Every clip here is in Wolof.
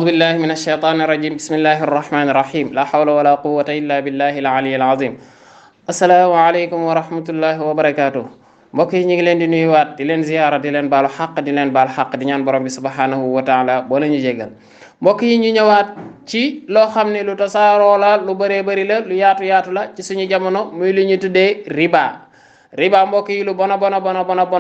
بالله من الشيطان الرجيم بسم الله الرحمن الرحيم لا حول ولا قوة إلا بالله العلي العظيم السلام عليكم ورحمة الله وبركاته mbokk yi ñu ngi leen di nuyuwaat di leen ziyaara di leen baalu xaq di leen baal xaq di ñaan borom bi subhanahu wa taala boo la ñu jégal mbokk yi ñu ñëwaat ci loo xam ne lu tasaaroo la lu bëree bëri la lu yaatu yaatu la ci suñu jamono muy lu ñu tuddee riba mbokk yi lu bona bon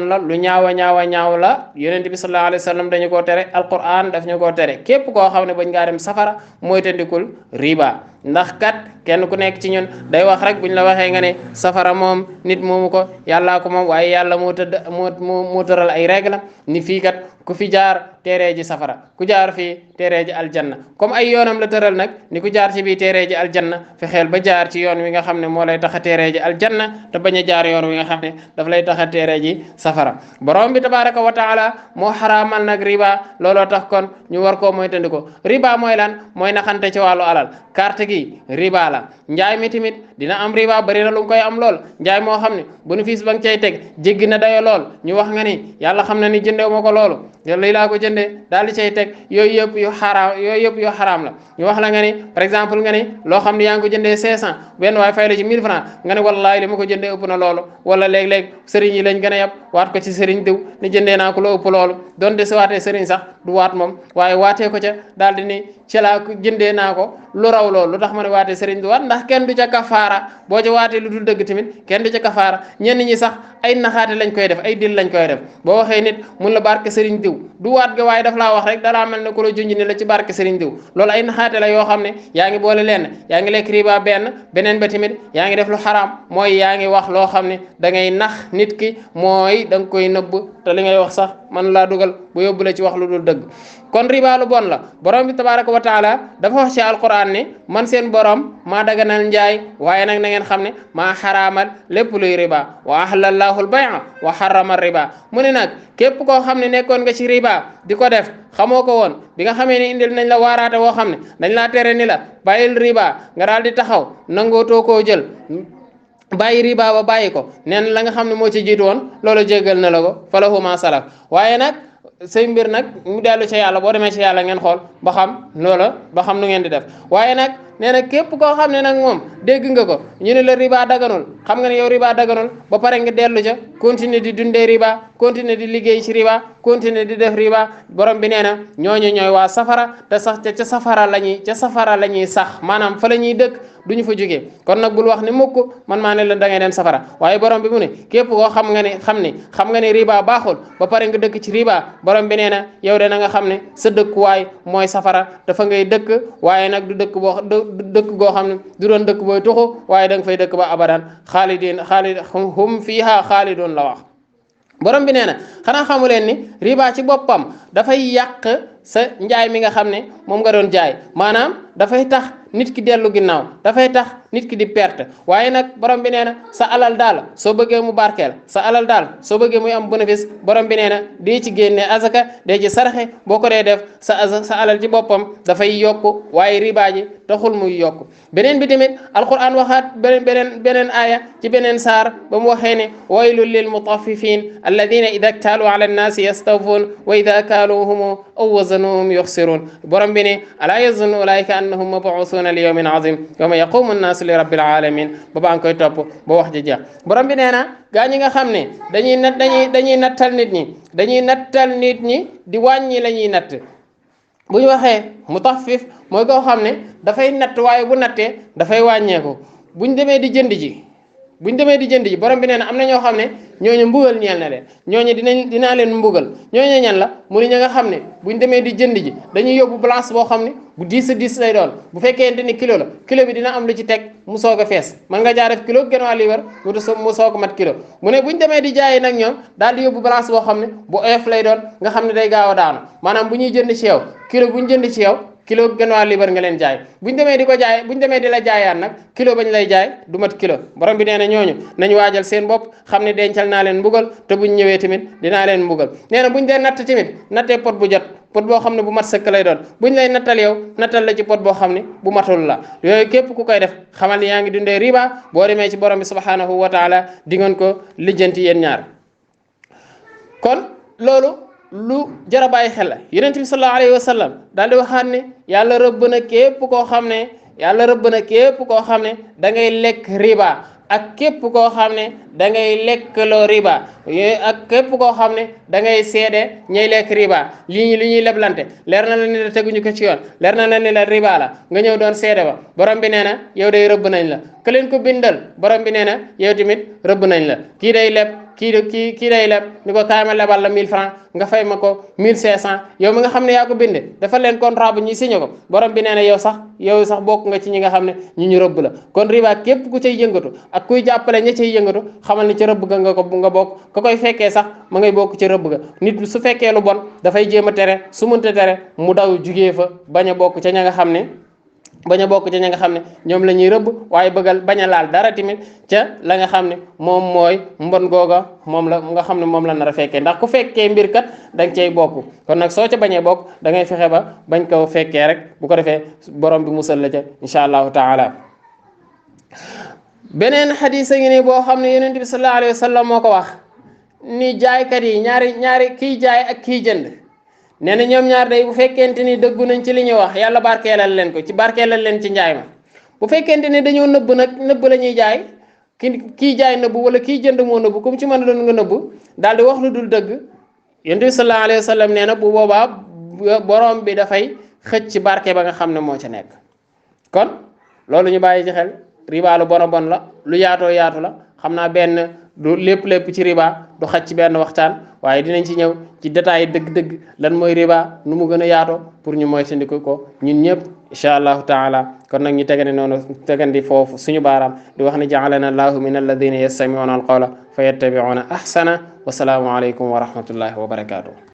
la lu ñaawa ñaaw la yonent bi sallallahu alayhi wa sallam dañu koo tere alquran daf ñu koo tere képp koo xam ne bañ ngaa dem safara mooy tandikul riba ndax kat kenn ku nekk ci ñun day wax rek buñ la waxee nga ne safara moom nit moomu ko yàllaa ko moom waaye yàlla moo tëral ay règle ni fii kat ku fi jaar teeree ji safara ku jaar fii teeree ji aljanna comme ay yoonam la tëral nag ni ku jaar ci bii teeree ji aljanna fexeel ba jaar ci yoon wi nga xam ne moo lay tax a teeree ji aljanna te bañ a jaar yoon wi nga xam ne daf lay tax a teeree ji safara borom bi tabaraka wa taala moo xaraamal nag riba looloo tax kon ñu war koo moytandiko riba mooy lan mooy naxante ci wàllu alal carte gi riba la njaay mi tamit dina am riba bari na lu koy am lool njaay moo xam ne bénéfice ba nga cay teg jéggi na dayo lool ñu wax nga ni yàlla xam na ni jëndew ma ko loolu lii laa ko jëndee daal di cay teg yooyu yëpp yu xaraam la ñu wax la nga ni par exemple nga ni loo xam ne yaa ngi ko jëndee 500 benn waaye fay la ci 1000 francs nga ne wallaahi li ma ko jëndee ëpp na loolu wala léeg-léeg sëriñ yi lañ gën a yab waat ko ci sëriñ diw ni jëndee naa ko lu ëpp loolu donte si waatee sëriñ sax du waat moom waaye waatee ko ca daal di ni ci laa ko jëndee naa ko lu raw loolu lu tax ma ne waatee sëriñ du waat ndax kenn du ca kafaara boo ca waatee lu dul dëgg tamit kenn du ca kafaara ñenn ñi sax ay naxaate lañ koy def ay dil lañ koy def boo waxee nit mun la barke sëriñ diw du waat ga waaye daf laa wax rek dalaa mel ne ku la junj ni la ci barke sëriñ diw loolu ay naxaate la yoo xam ne yaa ngi boole lenn yaa ngi lekk riba beneen ba tamit yaa ngi def lu xaraam mooy yaa ngi wax loo xam ne da ngay nax nit ki mooy da nga koy nëbb te li ngay wax sax man laa dugal bu yóbbu la ci wax lu dul dëgg kon riba lu bon la borom bi tabaraka wa taala dafa wax ci alquran ne man seen borom maa daganal njaay waaye nag na ngeen xam ne maa xaraamal lépp luy riba wa ahlallahu al-bay'a wa harrama riba mu ne nag képp koo xam ne nekkoon nga ci riba di ko def xamoo ko woon bi nga xamee ne indil nañ la waaraate woo xam ne dañ laa tere ni la bàyyil riba nga daal di taxaw nangootoo koo jël bàyyi riba ba bàyyi ko neen la nga xam ne moo ci jiitu woon loolu jéggal na la ko falahu ma salaf waaye nag say mbir nag mu dellu ci yàlla boo demee ci yàlla ngeen xool ba xam loola ba xam nu ngeen di def waaye nag nee na képp koo xam ne nag moom dégg nga ko ñu ne la riba daganul xam nga ne yow riba daganul ba pare nga dellu ca continuer di dundee riba continuer di liggéey ci riba continuer di def riba borom bi nee na ñooñu ñooy waa safara te sax ca safara la ñuy sax maanaam fa la ñuy dëkk duñu fa jógee kon nag bul wax ne mukk man maa ne la da ngay dem safara waaye borom bi mu ne képp koo xam nga ne riba baaxul ba pare nga dëkk ci riba borom bi nee na yow de na nga xam ne sa dëkkuwaay mooy safara dafa ngay dëkk waaye nag du dëkk goo xam ne du doon dëkk booy tuxu waaye da nga fay dëkk ba abadan hum fiha xaalidun la wax borom bi nee na xanaa xamu leen ni riba ci boppam dafay yàq sa njaay mi nga xam ne moom nga doon jaay maanaam dafay tax nit ki dellu ginnaaw dafay tax nit ki di perte waaye nag borom bi nee na sa alal daal soo bëggee mu barkeel sa alal daal soo bëggee muy am bénéfice borom bi nee na dee ci génne azaka dee ci saraxe boo ko dee def sa alal ci boppam dafay yokku waaye riba ji taxul muy yokku beneen bi tamit alquran waxaat beneen aaya ci beneen saar ba mu waxee ne waylul lil mutaffifin alladina ida ktaalu ala annaasi yastawfun wa ida kaaluhum aw wazanuhum yuxsirun borom bi ne alaa yazunnu ulaika annahum mabuusuuna li yawmin azim yawma yaqumu nnaasu li rabbil alamin ba baa ngi koy topp ba wax ji jeex borom bi nee na gaa ñi nga xam ne dañuy nattal nit ñi di wàññi la ñuy natt bu ñu waxee mutaffif mooy koo xam ne dafay natt waaye bu nattee dafay wàññeeku buñ demee di jënd ji borom bi nee na am na ñoo xam ne ñooñu mbugal ñeel na leen ñooñu dinaa leen mbugal ñooñu ñan la mu ni ña nga xam ne buñ demee di jënd ji dañuy yóbbu balance boo xam ne bu 10 lay doon bu fekkee ni kilo la kilo bi dina am lu ci teg mu soog a fees mën nga jaa def kilo genn waa liibar mu soog a mat kilo mu ne buñ demee di jaayi nag ñoom daal di yóbbu balance boo xam ne bu oyof lay doon nga xam ne day gaaw a daanu maanaam bu ñuy jënd ci yow kilo buñ jënd ci yow kilo genn waa liibar nga leen jaay buñ demee di la jaayaat nag kilo bañ lay jaay du mat kilo borom bi nee na ñooñu nañ waajal seen bopp xam ne dencal naa leen mbugal te buñ ñëwee tamit dinaa leen mbugal nee na buñ dee natt tamit nattee pot bu jot pot boo xam ne bu mat sëkk lay doon buñ lay nattal yow nattal la ci pot boo xam ne bu matul la yooyu képp ku koy def xamal ni yaa ngi dundee riba boo demee ci borom bi subhanahu wa taala di ngeen ko lijjanti yéen ñaar kon loolu lu jar a bàyyi xel la yonent bi sallallahu alayhi wa sallam daal di waxaat ne yàlla rëbb na képp koo xam ne da ngay lekk riba ak képp koo xam ne da ngay lekkloo riba ak képp koo xam ne da ngay seede ñay lekk riba li ñuy leblante leer na la ni la teguñu ko ci yoon leer na la ni la riba la nga ñëw doon seede ba borom bi nee na yow day rëbb nañ la ka leen ko bindal borom bi nee na yow tamit rëbb nañ la kii day leb kii day leb ni ko kaay ma lebal la 1000 francs nga fay ma ko 1500 yow mi nga xam ne yaa ko binde dafa leen contrat bu ñuy signé ko borom bi nee na yow sax bokk nga ci ñi nga xam ne ñu rëbb la kon riba képp ku cay yëngatu ak kuy jàppale ña cay yëngatu xamal ni ci rëbb ga nga bokk ka koy fekkee sax ma ngay bokk ci rëbb ga nit su fekkee lu bon dafay jéem a tere su mënta tere mu daw jugee fa bañ a bokk ca ña nga xam ne ñoom la ñuy rëbb waaye bëggal bañ a laal dara tamit ca la nga xam ne moom mooy mbon googa moom la nga xam ne moom la nar a fekkee ndax ku fekkee mbir kat da nga cay bokk kon nag soo ca bañee bokk da ngay fexe ba bañ ko fekkee rek bu ko defee borom bi musal la ca incha allahu taala. beneen xadis a ngi nii boo xam ne yonent bi sallallahu alayhi wa sallam moo ko wax ni jaaykat yi ñaari kiy jaay ak kiy jënd nee na ñoom ñaar day bu fekkente ni dëggu nañ ci li ñuy wax yàlla barkeelal leen ci njaay ma bu fekkente ni dañoo nëbb la ñuy jaay kii jaay nëbb wala kii jënd moo nëbb comme ci mën a doon nga nëbb daal di wax lu dul dëgg yonent bi sallallahu alayhi wa sallam nee na bu boobaa borom bi dafay xëcc ci barke ba nga xam ne moo ca nekk kon loolu ñu bàyyi ci xel riba lu bon la lu yaatoo yaatu la xam naa benn du lépp ci riba du xaj ci benn waxtaan waaye dinañ ci ñëw ci détail dëgg-dëgg lan mooy riba nu mu gën a yaatoo pour ñu moytandiku ko ñun ñëpp incha allahu taala kon nag ñu tegandi foofu suñu baaraam di wax ne ja'alana allahu min alladina yastami'una alqawla fa yattabi'una ahsana wa salaamu alaykum wa rahmatullahi wa barakatuh